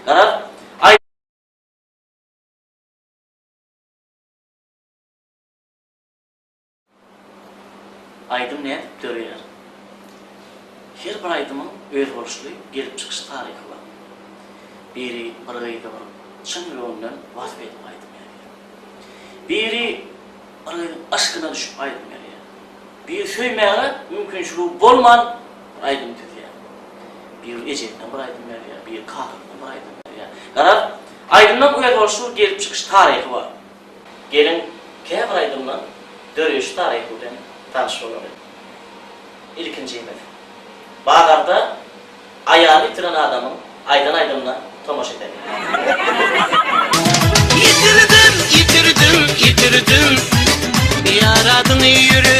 Garaz, Aýdym nädip döreýär? Her bir aýdymyň özboluşly gelip çykyş taryhy bar. Biri bir gyzy bir çyn ýüreginden wasp edip aýdym ýazýar. Biri bir gyzyň yşkyna düşüp aýdym ýazýar. Biri söýmäge mümkinçiligi bolman bir aýdym düzýär. Biri ejesine bir aýdym ýazýar, biri kakasyna bir aýdym ýazýar. Garaz, aýdymlaryň özboluşly bir gelip çykyş taryhy bar. Geliň, käbir aýdymlaň döreýiş taryhy bilen tanyş bolalyň. Ilkinjimiz, bazarda aýalyny ýitiren adamyň aýdan aýdymyna tomaşa edeliň. Ýitirdim, ýitirdim, ýitirdim Ýaradyň ýüregimi.